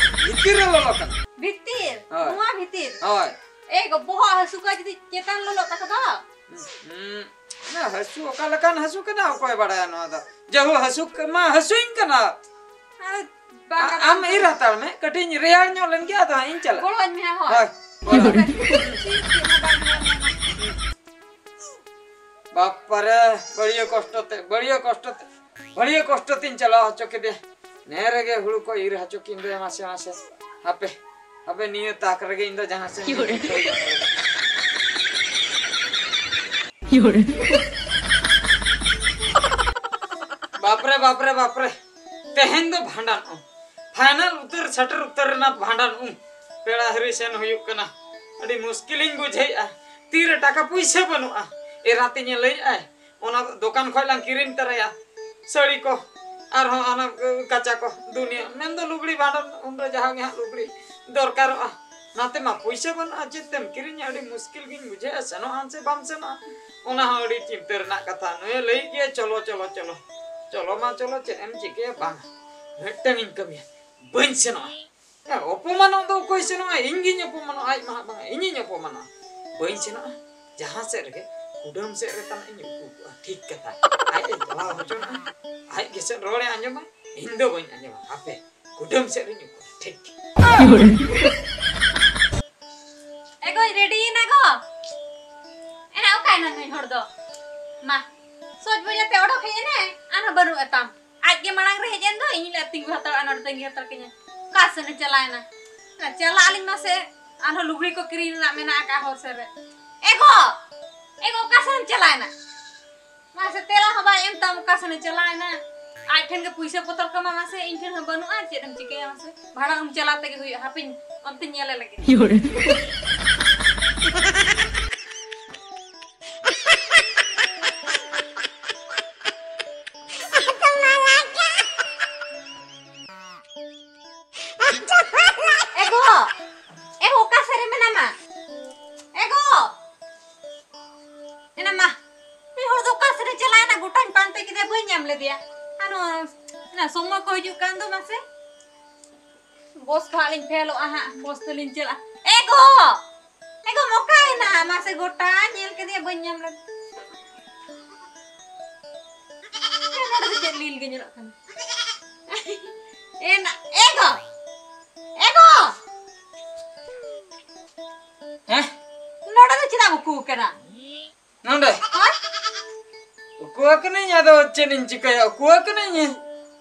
ᱵᱷᱤᱛᱤᱨ ᱨᱮ ᱞᱚᱞᱚ ᱠᱟᱱᱟ᱾ ᱵᱷᱤᱛᱤᱨ? ᱦᱳᱭ᱾ ᱱᱚᱣᱟ ᱵᱷᱤᱛᱤᱨ? ᱦᱳᱭ᱾ ᱮ ᱜᱚ, ᱵᱚᱦᱚᱜ ᱦᱟᱹᱥᱩ ᱠᱚᱣᱟ ᱡᱩᱫᱤ ᱪᱮᱛᱟᱱ ᱞᱚᱞᱚᱜ ᱛᱟᱠᱚ ᱫᱚ? ᱦᱩᱸ, ᱚᱱᱟ ᱦᱟᱹᱥᱩ ᱚᱠᱟ ᱞᱮᱠᱟᱱ ᱦᱟᱹᱥᱩ ᱠᱟᱱᱟ, ᱚᱠᱚᱭ ᱵᱟᱲᱟᱭᱟ ᱱᱚᱣᱟ ᱫᱚ? ᱡᱟᱹᱦᱩ ᱦᱟᱹᱥᱩ ᱠᱟ-, ᱢᱟ ᱦᱟᱹᱥᱩᱧ ᱠᱟᱱᱟ᱾ ᱟᱨ ᱵᱟᱝ ᱟ-, ᱟᱢ ᱤᱨ ᱦᱟᱛᱟᱲ ᱢᱮ, ᱠᱟᱹᱴᱤᱡ ᱤᱧ ᱨᱮᱭᱟᱲ ᱧᱚᱜ ᱞᱮᱱ ᱜᱮ, ᱟᱫᱚ ᱦᱟᱸᱜ ᱤᱧ ᱪᱟᱞᱟᱜᱼᱟ᱾ ᱜᱚᱲᱚᱧ ᱢᱮ, ᱦᱳᱭ᱾ ᱦᱳᱭ, ᱜᱚᱲᱚ᱾ ᱪᱮᱫ ᱦᱚᱸ ᱵᱟᱝ ᱧᱟᱢ ᱞᱮᱱᱟ᱾ ᱵᱟᱯᱨᱮ, ᱵᱟᱹᱲᱤᱭᱟᱹ ᱠᱚᱥᱴᱚ ᱛᱮ, ᱵᱟᱹᱲᱤᱭᱟᱹ ᱠᱚᱥᱴᱚ ᱛᱮ, ᱵᱟᱹᱲᱤᱭᱟᱹ ᱠᱚᱥᱴᱚ ᱛᱤᱧ ᱪᱟᱞᱟᱣ ᱦᱚᱪᱚ ᱠᱮᱫᱮᱭᱟ᱾ ᱱᱮ ᱨᱮᱜᱮ ᱦᱩᱲᱩ ᱠᱚ ᱤᱨ ᱦᱚᱪᱚ ᱠᱤᱱ ᱫᱚᱭᱟ, ᱢᱟᱥᱮ, ᱢᱟᱥᱮ᱾ ᱦᱟᱯᱮ, ᱦᱟᱯᱮ, ᱱᱤᱭᱟᱹ ᱛᱟᱠ ᱨᱮᱜᱮ ᱤᱧ ᱫᱚ ᱡᱟᱦᱟᱸ ᱥᱮᱫ ᱤᱧ ᱤᱭᱩᱨᱮ᱾ ᱵᱟᱯᱨᱮ, ᱵᱟᱯᱨᱮ, ᱵᱟᱯᱨᱮ᱾ ᱛᱮᱦᱮᱧ ᱫᱚ ᱵᱷᱟᱸᱰᱟᱱ ᱩᱢ᱾ ᱯᱷᱟᱭᱱᱟᱞ ᱩᱛᱟᱹᱨ ᱥᱮᱴᱮᱨ ᱩᱛᱟᱹᱨ ᱮᱱᱟ ᱵᱷᱟᱸᱰᱟᱱ ᱩᱢ᱾ ᱯᱮᱲᱟ ᱦᱤᱨᱤ ᱥᱮᱱ ᱦᱩᱭᱩᱜ ᱠᱟᱱᱟ᱾ ᱟᱹᱰᱤ ᱢᱩᱥᱠᱤᱞᱤᱧ ᱵᱩᱡᱷᱟᱹᱣᱮᱫᱼᱟ᱾ ᱛᱤᱨᱮ ᱴᱟᱠᱟ ᱯᱩᱭᱥᱟᱹ ᱵᱟᱹᱱᱩᱜᱼᱟ᱾ ᱮᱨᱟ ᱛᱤᱧᱮ ᱞᱟᱹᱭᱮᱫᱼᱟᱭ, ᱚᱱᱟ ᱫᱚᱠᱟᱱ ᱠᱷᱚᱱ ᱞᱟᱝ ᱠᱤᱨᱤᱧ ᱛᱟᱨᱟᱭᱟ ᱥᱟᱹᱲᱤ ᱠᱚ, ᱟᱨᱦᱚᱸ ᱚᱱᱟ ᱠᱟᱪᱟ ᱠᱚ, ᱫᱩᱱᱤᱭᱟᱹ, ᱢᱮᱱᱫᱚ ᱞᱩᱜᱽᱲᱤ ᱵᱷᱟᱸᱰᱟᱱ ᱩᱱᱨᱮ ᱡᱟᱦᱟᱸ ᱜᱮ ᱦᱟᱸᱜ ᱞᱩᱜᱽᱲᱤ ᱫᱚᱨᱠᱟᱨᱚᱜᱼᱟ᱾ ᱱᱟᱛᱮ ᱢᱟ ᱯᱩᱭᱥᱟᱹ ᱵᱟᱹᱱᱩᱜᱼᱟ, ᱪᱮᱫ ᱛᱮᱢ ᱠᱤᱨᱤᱧᱟ? ᱟᱹᱰᱤ ᱢᱩᱥᱠᱤᱞ ᱜᱤᱧ ᱵᱩᱡᱷᱟᱹᱣᱮᱫᱼᱟ, ᱥᱮᱱᱚᱜ ᱟᱢ ᱥᱮ ᱵᱟᱢ ᱥᱮᱱᱚᱜᱼᱟ? ᱚᱱᱟ ᱦᱚᱸ ᱟᱹᱰᱤ ᱪᱤᱱᱛᱟᱹ ᱨᱮᱱᱟᱜ ᱠᱟᱛᱷᱟ᱾ ᱱᱩᱭᱮ ᱞᱟᱹᱭᱮᱫ ᱜᱮᱭᱟ, "ᱪᱚᱞᱚ, ᱪᱚᱞᱚ, ᱪᱚᱞᱚ, ᱪᱚᱞᱚ ᱢᱟ ᱪᱚᱞᱚ, ᱪᱮᱫ ᱮᱢ ᱪᱤᱠᱟᱹᱭᱟ? ᱵᱟᱝ, ᱢᱤᱫᱴᱟᱝ ᱤᱧ ᱠᱟᱹᱢᱤᱭᱟ, ᱵᱟᱹᱧ ᱥᱮᱱᱚᱜᱼᱟ᱾ ᱦᱮᱸ, ᱚᱯᱚᱢᱟᱱᱚᱜ ᱫᱚ ᱚᱠᱚᱭ ᱥᱮᱱᱚᱜᱼᱟ? ᱤᱧ ᱜᱤᱧ ᱚᱯᱚᱢᱟᱱᱚᱜᱼᱟ, ᱟᱡ ᱢᱟ ᱦᱟᱸᱜ ᱵᱟᱝᱟ, ᱤᱧᱤᱧ ᱚᱯᱚᱢᱟᱱᱚᱜᱼᱟ᱾ ᱵᱟᱹᱧ ᱥᱮᱱᱚᱜᱼᱟ, ᱡᱟᱦᱟᱸ ᱥᱮᱫ ᱨᱮᱜᱮ ᱠᱩᱰᱟᱹᱢ ᱥᱮᱫ ᱨᱮ ᱛᱟᱱᱟᱜ ᱤᱧ ᱩᱠᱩ ᱠᱚᱜᱼᱟ᱾ ᱴᱷᱤᱠ ᱠᱟᱛᱷᱟ, ᱟᱡ ᱮ ᱪᱟᱞᱟᱣ ᱦᱚᱪᱚᱱᱟ, ᱟᱡ ᱜᱮᱥᱮ ᱨᱚᱲᱮ ᱟᱸᱡᱚᱢᱟ, ᱤᱧ ᱫᱚ ᱵᱟᱹᱧ ᱟᱸᱡᱚᱢᱟ᱾ ᱦᱟᱯᱮ, ᱠᱩᱰᱟᱹᱢ ᱥᱮᱫ ᱨᱤᱧ ᱩᱠᱩ, ᱴᱷᱤᱠ᱾ ᱮ ᱜᱚ, ᱨᱮᱰᱤᱭᱮᱱᱟ ᱜᱚ? ᱮᱱᱟ, ᱚᱠᱟᱭᱮᱱᱟ ᱱᱩᱭ ᱦᱚᱲ ᱫᱚ? ᱢᱟ, ᱥᱚᱡᱽ ᱵᱚᱡᱟᱛᱮ ᱚᱰᱚᱠ ᱦᱮᱡ ᱮᱱᱟᱭ, ᱟᱨᱦᱚᱸ ᱵᱟᱹᱱᱩᱜ ᱮ ᱛᱟᱢ᱾ ᱟᱡ ᱜᱮ ᱢᱟᱲᱟᱝ ᱨᱮ ᱦᱮᱡ ᱮᱱ ᱫᱚ, ᱤᱧ ᱞᱮ ᱛᱤᱸᱜᱩ ᱦᱟᱛᱟᱲᱚᱜᱼᱟ, ᱱᱚᱰᱮ ᱛᱟᱺᱜᱤ ᱦᱟᱛᱟᱲ ᱠᱟᱹᱧᱟ᱾ ᱚᱠᱟ ᱥᱮᱱ ᱮ ᱪᱟᱞᱟᱣᱮᱱᱟ? ᱪᱟᱞᱟᱜ ᱟᱹᱞᱤᱧ ᱢᱟᱥᱮ, ᱟᱨᱦᱚᱸ ᱞᱩᱜᱽᱲᱤ ᱠᱚ ᱠᱤᱨᱤᱧ ᱨᱮᱱᱟᱜ ᱢᱮᱱᱟᱜ ᱟᱠᱟᱫ ᱦᱚᱨ ᱥᱮᱫ ᱨᱮ᱾ ᱮ ᱜᱚ! ᱮ ᱜᱚ, ᱚᱠᱟ ᱥᱮᱱ ᱮᱢ ᱪᱟᱞᱟᱣᱮᱱᱟ? ᱢᱟᱥᱮ ᱛᱮᱞᱟ ᱦᱚᱸ ᱵᱟᱭ ᱮᱢ ᱛᱟᱢ, ᱚᱠᱟ ᱥᱮᱱ ᱮ ᱪᱟᱞᱟᱣᱮᱱᱟ? ᱟᱡ ᱴᱷᱮᱱ ᱜᱮ ᱯᱩᱭᱥᱟᱹ ᱵᱚᱛᱚᱨ ᱠᱟᱢᱟ ᱢᱟᱥᱮ, ᱤᱧ ᱴᱷᱮᱱ ᱦᱚᱸ ᱵᱟᱹᱱᱩᱜᱼᱟ, ᱪᱮᱫ ᱮᱢ ᱪᱤᱠᱟᱹᱭᱟ ᱢᱟᱥᱮ? ᱵᱷᱟᱲᱟ ᱨᱩᱢ ᱪᱟᱞᱟᱣ ᱛᱮᱜᱮ ᱦᱩᱭᱩᱜᱼᱟ, ᱦᱟᱯᱮᱧ ᱚᱱᱛᱮᱧ ᱧᱮᱞᱮ ᱞᱮᱜᱮ᱾ ᱮ ᱜᱚ! ᱮ ᱜᱚ, ᱚᱠᱟ ᱥᱮᱫ ᱨᱮ ᱢᱮᱱᱟᱢᱟ? ᱮ ᱜᱚ! ᱮᱱᱟ ᱢᱟ, ᱢᱤᱫ ᱦᱚᱲ ᱫᱚ ᱚᱠᱟ ᱥᱮᱫ ᱮ ᱪᱟᱞᱟᱣᱮᱱᱟ? ᱜᱚᱴᱟᱧ ᱯᱟᱱᱛᱮ ᱠᱮᱫᱮᱭᱟ, ᱵᱟᱹᱧ ᱧᱟᱢ ᱞᱮᱫᱮᱭᱟ᱾ ᱟᱨ ᱱᱚᱣᱟ, ᱚᱱᱟ ᱥᱚᱢᱚᱭ ᱠᱚ ᱦᱤᱡᱩᱜ ᱠᱟᱱ ᱫᱚ ᱢᱟᱥᱮ᱾ ᱵᱚᱥ ᱠᱷᱚᱱᱟᱜ ᱞᱤᱧ ᱯᱷᱮᱞᱚᱜᱼᱟ ᱦᱟᱸᱜ, ᱵᱚᱥ ᱛᱮᱞᱤᱧ ᱪᱟᱞᱟᱜᱼᱟ᱾ ᱮ ᱜᱚ! ᱮ ᱜᱚ, ᱚᱠᱟᱭᱮᱱᱟ? ᱢᱟᱥᱮ ᱜᱚᱴᱟ ᱧᱮᱞ ᱠᱮᱫᱮᱭᱟ, ᱵᱟᱹᱧ ᱧᱟᱢ ᱞᱮᱫᱮᱭᱟ᱾ ᱮ, ᱱᱚᱰᱮ ᱫᱚ ᱪᱮᱫ ᱞᱤᱞ ᱜᱮ ᱧᱮᱞᱚᱜ ᱠᱟᱱᱟ? ᱮ ᱱᱟ-, ᱮ ᱜᱚ! ᱮ ᱜᱚ! ᱦᱮᱸ? ᱱᱚᱰᱮ ᱫᱚ ᱪᱮᱫᱟᱜ ᱮᱢ ᱩᱠᱩ ᱟᱠᱟᱱᱟ? ᱱᱚᱰᱮ? ᱦᱳᱭ? ᱩᱠᱩ ᱟᱠᱟᱱᱟᱹᱧ, ᱟᱫᱚ ᱪᱮᱫ ᱤᱧ ᱪᱤᱠᱟᱹᱭᱟ? ᱩᱠᱩ ᱟᱠᱟᱱᱟᱹᱧ᱾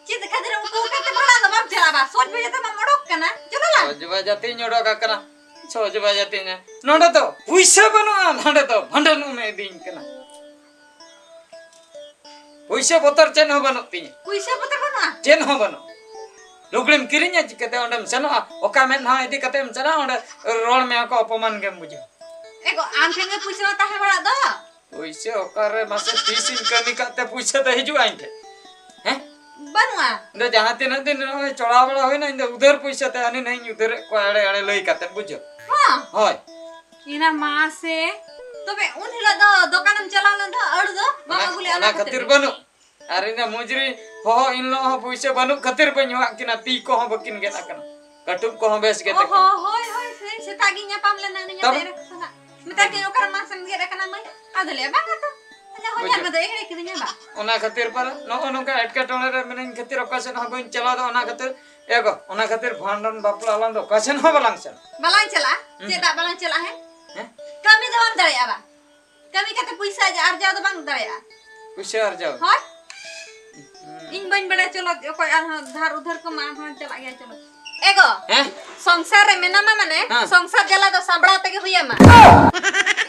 ᱪᱮᱫ ᱠᱷᱟᱹᱛᱤᱨ ᱮᱢ ᱩᱠᱩ ᱟᱠᱟᱱ ᱛᱮ ᱵᱷᱟᱲᱟ ᱫᱚ ᱵᱟᱢ ᱪᱟᱞᱟᱜᱼᱟ? ᱥᱚᱡᱽ ᱵᱟᱡᱮ ᱛᱮ ᱵᱟᱢ ᱚᱰᱚᱠ ᱠᱟᱱᱟ? ᱪᱚᱞᱚ ᱞᱟᱝ᱾ ᱥᱚᱡᱽ ᱵᱟᱡᱮ ᱛᱮᱧ ᱚᱰᱚᱠ ᱟᱠᱟᱱᱟ᱾ ᱥᱚᱡᱽ ᱵᱟᱡᱮ ᱛᱮᱧ, ᱱᱚᱰᱮ ᱫᱚ ᱯᱩᱭᱥᱟᱹ ᱵᱟᱹᱱᱩᱜᱼᱟ, ᱱᱚᱰᱮ ᱫᱚ ᱵᱷᱟᱸᱰᱟᱱ ᱩᱢᱮ ᱤᱫᱤᱧ ᱠᱟᱱᱟ᱾ ᱯᱩᱭᱥᱟᱹ ᱵᱚᱛᱚᱨ ᱪᱮᱫ ᱦᱚᱸ ᱵᱟᱹᱱᱩᱜ ᱛᱤᱧᱟᱹ᱾ ᱯᱩᱭᱥᱟᱹ ᱵᱚᱛᱚᱨ ᱵᱟᱹᱱᱩᱜᱼᱟ? ᱪᱮᱫ ᱦᱚᱸ ᱵᱟᱹᱱᱩᱜ᱾ ᱞᱩᱜᱽᱲᱤᱢ ᱠᱤᱨᱤᱧᱟ ᱪᱤᱠᱟᱹᱛᱮ? ᱚᱸᱰᱮᱢ ᱥᱮᱱᱚᱜᱼᱟ, ᱚᱠᱟ ᱢᱮᱫ ᱦᱚᱸ ᱤᱫᱤ ᱠᱟᱛᱮᱢ ᱪᱟᱞᱟᱜᱼᱟ, ᱚᱸᱰᱮ ᱨᱚᱲ ᱢᱮᱭᱟ ᱠᱚ, ᱚᱯᱚᱢᱟᱱ ᱜᱮᱢ ᱵᱩᱡᱷᱟᱹᱣᱟ᱾ ᱮ ᱜᱚ, ᱟᱢ ᱴᱷᱮᱱ ᱜᱮ ᱯᱩᱭᱥᱟᱹ ᱢᱟ ᱛᱟᱦᱮᱸ ᱵᱟᱲᱟᱜ ᱫᱚ᱾ ᱯᱩᱭᱥᱟᱹ ᱚᱠᱟᱨᱮ ᱢᱟᱥᱮ, ᱛᱤᱥᱤᱧ ᱠᱟᱹᱢᱤ ᱠᱟᱜ ᱛᱮ ᱯᱩᱭᱥᱟᱹ ᱫᱚ ᱦᱤᱡᱩᱜᱼᱟ ᱤᱧ ᱴᱷᱮᱱ? ᱦᱮᱸ? ᱵᱟᱹᱱᱩᱜᱼᱟ᱾ ᱤᱧ ᱫᱚ ᱡᱟᱦᱟᱸ ᱛᱤᱱᱟᱹᱜ ᱫᱤᱱ ᱱᱚᱜᱼᱚᱭ ᱪᱚᱲᱟᱣ ᱵᱟᱲᱟ ᱦᱩᱭᱱᱟ, ᱤᱧ ᱫᱚ ᱩᱫᱷᱟᱹᱨ ᱯᱩᱭᱥᱟᱹ ᱛᱮ ᱦᱟᱹᱱᱤ ᱱᱟᱹᱭᱤᱧ ᱩᱫᱷᱟᱹᱨᱮᱫ ᱠᱚᱣᱟ ᱮᱲᱮ ᱮᱲᱮ ᱞᱟᱹᱭ ᱠᱟᱛᱮ, ᱵᱩᱡᱷᱟᱹᱣ? ᱦᱚᱸ᱾ ᱦᱳᱭ᱾ ᱮᱱᱟ ᱢᱟᱥᱮ, ᱛᱚᱵᱮ ᱩᱱ ᱦᱤᱞᱳᱜ ᱫᱚ ᱫᱚᱠᱟᱱᱮᱢ ᱪᱟᱞᱟᱣ ᱞᱮᱱ ᱫᱚ, ᱟᱹᱲᱩ ᱫᱚ ᱵᱟᱢ ᱚᱱᱟ, ᱟᱹᱜᱩ ᱞᱮᱫᱼᱟ, ᱚᱱᱟ ᱚᱱᱟ ᱠᱷᱟᱹᱛᱤᱨ ᱠᱷᱟᱹᱛᱤᱨ ᱜᱮ? ᱵᱟᱹᱱᱩᱜ᱾ ᱟᱨ ᱤᱱᱟᱹ ᱢᱩᱡᱽᱨᱤ ᱦᱚᱦᱚ ᱤᱱ ᱦᱤᱞᱳᱜ ᱦᱚᱸ ᱯᱩᱭᱥᱟᱹ ᱵᱟᱹᱱᱩᱜ ᱠᱷᱟᱹᱛᱤᱨ ᱵᱟᱹᱧ ᱦᱚᱦᱚᱣᱟᱜ ᱠᱤᱱᱟ, ᱛᱤ ᱠᱚᱦᱚᱸ ᱵᱟᱹᱠᱤᱱ ᱜᱮᱫ ᱟᱠᱟᱱᱟ, ᱠᱟᱹᱴᱩᱵ ᱠᱚᱦᱚᱸ ᱵᱮᱥ ᱜᱮ ᱚ ᱛᱟᱹᱠᱤᱱ᱾ ᱦᱚᱸ, ᱦᱳᱭ, ᱦᱳᱭ, ᱥᱮ ᱥᱮᱛᱟᱜ ᱜᱤᱧ ᱧᱟᱯᱟᱢ ᱞᱮᱱᱟ ᱩᱱᱤ ᱛᱚᱵᱮ? ᱧᱟᱛᱮ ᱮᱨᱟ ᱠᱚ ᱥᱟᱞᱟᱜ᱾ ᱢᱮᱛᱟᱭ ᱠᱟᱹᱱᱟᱹᱧ, "ᱚᱠᱟᱨᱮ ᱢᱟᱥᱮᱢ ᱜᱮᱫ ᱟᱠᱟᱱᱟ ᱢᱟᱹᱭ?" ᱟᱫᱚ ᱞᱟᱹᱭᱟ, "ᱵᱟᱝᱟ ᱛᱚ᱾ ᱟᱫᱚ ᱦᱚᱧᱦᱟᱨ ᱵᱩᱡᱷᱟᱹᱣ᱾ ᱢᱟ ᱫᱚ ᱮᱲᱮ ᱠᱤᱫᱤᱧᱟ ᱵᱟᱝ?" ᱚᱱᱟ ᱠᱷᱟᱹᱛᱤᱨ ᱯᱟᱨᱟ ᱱᱚᱜᱼᱚ ᱱᱚᱝᱠᱟ ᱮᱴᱠᱮᱴᱚᱬᱮ ᱨᱮ ᱢᱤᱱᱟᱹᱧ ᱠᱷᱟᱹᱛᱤᱨ ᱚᱠᱟ ᱥᱮᱫ ᱦᱚᱸ ᱵᱟᱹᱧ ᱪᱟᱞᱟᱣ ᱫᱟ᱾ ᱚᱱᱟ ᱠᱷᱟᱹᱛᱤᱨ ᱮ ᱜᱚ, ᱚᱱᱟ ᱠᱷᱟᱹᱛᱤᱨ ᱵᱷᱟᱸᱰᱟᱱ ᱵᱟᱯᱞᱟ ᱟᱞᱟᱝ ᱫᱚ ᱚᱠᱟ ᱥᱮᱫ ᱦᱚᱸ ᱵᱟᱞᱟᱝ ᱪᱟᱞᱟᱜᱼᱟ᱾ ᱵᱟᱞᱟᱝ ᱪᱟᱞᱟᱜᱼᱟ? ᱦᱩᱸ᱾ ᱪᱮᱫᱟᱜ ᱵᱟᱞᱟᱝ ᱪᱟᱞᱟᱜᱼᱟ? ᱦᱮᱸ? ᱦᱮᱸ? ᱠᱟᱹᱢᱤ ᱫᱚ ᱵᱟᱢ ᱫᱟᱲᱮᱭᱟᱜᱼᱟ ᱵᱟᱝ? ᱠᱟᱹᱢᱤ ᱠᱟᱛᱮ ᱯᱩᱭᱥᱟᱹ ᱟᱨᱡᱟᱣ ᱫᱚ ᱵᱟᱝ ᱫᱟᱲᱮᱭᱟᱜᱼᱟ᱾ ᱯᱩᱭᱥᱟᱹ ᱟᱨᱡᱟᱣ? ᱦᱳᱭ᱾ ᱦᱩᱸ᱾ ᱤᱧ ᱵᱟᱹᱧ ᱵᱟᱲᱟᱭᱟ, ᱪᱚᱞᱚ ᱚᱠᱚᱭ ᱟᱨᱦᱚᱸ ᱫᱷᱟᱨ ᱩᱫᱷᱟᱹᱨ ᱠᱚ ᱢᱟ ᱟᱨᱦᱚᱸ ᱪᱟᱞᱟᱜ ᱜᱮᱭᱟ, ᱪᱚᱞᱚ᱾ ᱮ ᱜᱚ, ᱦᱮᱸ? ᱥᱚᱝᱥᱟᱨ ᱨᱮ ᱢᱮᱱᱟᱢᱟ ᱢᱟᱱᱮ, ᱦᱮᱸ᱾ ᱥᱚᱝᱥᱟᱨ ᱡᱟᱞᱟ ᱫᱚ ᱥᱟᱢᱵᱲᱟᱣ ᱛᱮᱜᱮ ᱦᱩᱭᱟᱢᱟ᱾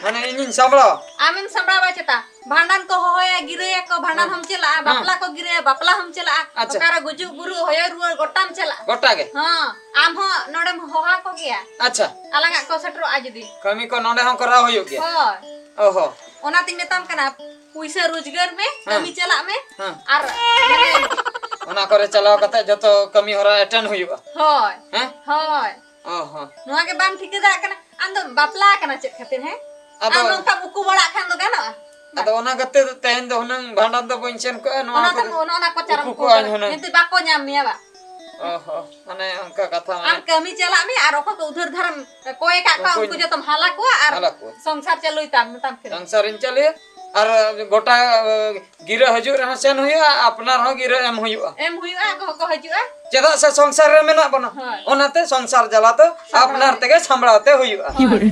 ᱢᱟᱱᱮ ᱤᱧᱤᱧ ᱥᱟᱢᱵᱲᱟᱣᱟ? ᱟᱢᱮᱢ ᱥᱟᱢᱵᱲᱟᱣᱟ ᱪᱮᱛᱟ? ᱵᱷᱟᱸᱰᱟᱱ ᱠᱚ ᱦᱚᱦᱚᱭᱟ, ᱜᱤᱨᱟᱹᱭᱟᱠᱚ, ᱵᱷᱟᱸᱰᱟᱱ ᱦᱮᱸ᱾ ᱦᱚᱸᱢ ᱪᱟᱞᱟᱜᱼᱟ, ᱦᱮᱸ᱾ ᱵᱟᱯᱞᱟ ᱠᱚ ᱜᱤᱨᱟᱹᱭᱟ, ᱵᱟᱯᱞᱟ ᱦᱚᱸᱢ ᱪᱟᱞᱟᱜᱼᱟ, ᱟᱪᱪᱷᱟ᱾ ᱚᱠᱟᱨᱮ ᱜᱩᱡᱩᱜ ᱵᱩᱨᱩᱜ, ᱦᱚᱭᱚ ᱨᱩᱣᱟᱹᱲ ᱜᱚᱴᱟᱢ ᱪᱟᱞᱟᱜᱼᱟ᱾ ᱜᱚᱴᱟ ᱜᱮ? ᱦᱚᱸ, ᱟᱢ ᱦᱚᱸ ᱱᱚᱰᱮᱢ ᱦᱚᱦᱚ ᱟᱠᱚ ᱜᱮᱭᱟ᱾ ᱟᱪᱪᱷᱟ᱾ ᱟᱞᱟᱝᱟᱜ ᱠᱚ ᱥᱮᱴᱮᱨᱚᱜᱼᱟ ᱡᱩᱫᱤ᱾ ᱠᱟᱹᱢᱤ ᱠᱚ ᱱᱚᱰᱮ ᱦᱚᱸ ᱠᱚᱨᱟᱣ ᱦᱩᱭᱩᱜ ᱜᱮᱭᱟ? ᱦᱳᱭ᱾ ᱚ ᱦᱚᱸ᱾ ᱚᱱᱟᱛᱤᱧ ᱢᱮᱛᱟᱢ ᱠᱟᱱᱟ, ᱯᱩᱭᱥᱟᱹ ᱨᱳᱡᱽᱜᱟᱨ ᱢᱮ, ᱦᱮᱸ᱾ ᱠᱟᱹᱢᱤ ᱪᱟᱞᱟᱜ ᱢᱮ᱾ ᱦᱮᱸ᱾ ᱟᱨ ᱢᱟᱱᱮ ᱚᱱᱟ ᱠᱚᱨᱮ ᱪᱟᱞᱟᱣ ᱠᱟᱛᱮ ᱡᱚᱛᱚ ᱠᱟᱹᱢᱤ ᱦᱚᱨᱟ attend ᱦᱩᱭᱩᱜᱼᱟ᱾ ᱦᱳᱭ᱾ ᱦᱮᱸ? ᱦᱳᱭ᱾ ᱚ ᱦᱚᱸ᱾ ᱱᱚᱣᱟ ᱜᱮ ᱵᱟᱢ ᱴᱷᱤᱠᱟᱹ ᱫᱟᱲᱮᱭᱟᱜ ᱠᱟᱱᱟ? ᱟᱢ ᱫᱚᱢ ᱵᱟᱯᱞᱟ ᱟᱠᱟᱱᱟ ᱪᱮᱫ ᱠᱷᱟᱹᱛᱤᱨ, ᱦᱮᱸ? ᱟᱫᱚ ᱟᱢ ᱱᱚᱝᱠᱟᱢ ᱩᱠᱩ ᱵᱟᱲᱟᱜ ᱠᱷᱟᱱ ᱫᱚ ᱜᱟᱱᱚᱜᱼᱟ? ᱟᱫᱚ ᱚᱱᱟ ᱠᱷᱟᱹᱛᱤᱨ ᱛᱮᱦᱮᱧ ᱫᱚ ᱦᱩᱱᱟᱹᱝ ᱵᱷᱟᱸᱰᱟᱱ ᱫᱚ ᱵᱟᱹᱧ ᱥᱮᱱ ᱠᱚᱜᱼᱟ, ᱱᱚᱣᱟ ᱚᱱᱟ ᱠᱚᱨᱮ ᱛᱮᱢ, ᱚᱱᱟ, ᱚᱱᱟ ᱠᱚ ᱪᱟᱨᱚᱢ ᱩᱠᱩ ᱠᱚ ᱠᱚᱜᱼᱟᱹᱧ ᱠᱟᱱᱟ᱾ ᱦᱩᱱᱟᱹᱝ᱾ ᱱᱤᱛᱚᱜ ᱵᱟᱠᱚ ᱧᱟᱢ ᱢᱮᱭᱟ ᱵᱟ? ᱚ ᱦᱚᱸ, ᱚᱱᱮ ᱚᱱᱠᱟ ᱠᱟᱛᱷᱟ ᱢᱟᱱᱮ᱾ ᱟᱢ ᱠᱟᱹᱢᱤ ᱪᱟᱞᱟᱜ ᱢᱮ ᱟᱨ ᱚᱠᱚᱭ ᱠᱚ ᱩᱫᱷᱟᱹᱨ ᱫᱷᱟᱨᱟᱢ ᱠᱚᱭ ᱟᱠᱟᱫ ᱠᱚᱣᱟ, ᱩᱱᱠᱩᱧ ᱩᱱᱠᱩ ᱡᱚᱛᱚᱢ ᱦᱟᱞᱟ ᱠᱚᱣᱟ ᱟᱨ ᱦᱟᱞᱟ ᱠᱚᱣᱟ᱾ ᱥᱚᱝᱥᱟᱨ ᱪᱟᱹᱞᱩᱭ ᱛᱟᱢ, ᱢᱮᱛᱟᱢ ᱠᱟᱹᱱᱟᱹᱧ᱾ ᱥᱚᱝᱥᱟᱨᱤᱧ ᱪᱟᱹᱞᱩᱭᱟ ᱟᱨ ᱜᱚᱴᱟ, ᱮ, ᱜᱤᱨᱟᱹ ᱦᱤᱡᱩᱜ ᱨᱮᱦᱚᱸ ᱥᱮᱱ ᱦᱩᱭᱩᱜᱼᱟ, ᱟᱯᱱᱟᱨ ᱦᱚᱸ ᱜᱤᱨᱟᱹ ᱮᱢ ᱦᱩᱭᱩᱜᱼᱟ᱾ ᱮᱢ ᱦᱩᱭᱩᱜᱼᱟ, ᱟᱠᱚ ᱦᱚᱸᱠᱚ ᱦᱤᱡᱩᱜᱼᱟ᱾ ᱪᱮᱫᱟᱜ ᱥᱮ ᱥᱚᱝᱥᱟᱨ ᱨᱮ ᱢᱮᱱᱟᱜ ᱵᱚᱱᱟ᱾ ᱦᱳᱭ᱾ ᱚᱱᱟᱛᱮ ᱥᱚᱝᱥᱟᱨ ᱡᱟᱞᱟ ᱫᱚ ᱥᱟᱢᱵᱲᱟᱣ ᱟᱯᱱᱟᱨ ᱦᱩᱭᱩᱜᱼᱟ᱾ ᱛᱮᱜᱮ ᱥᱟᱢᱵᱲᱟᱣ ᱛᱮ ᱦᱩᱭᱩᱜᱼᱟ᱾ ᱦᱳᱭ᱾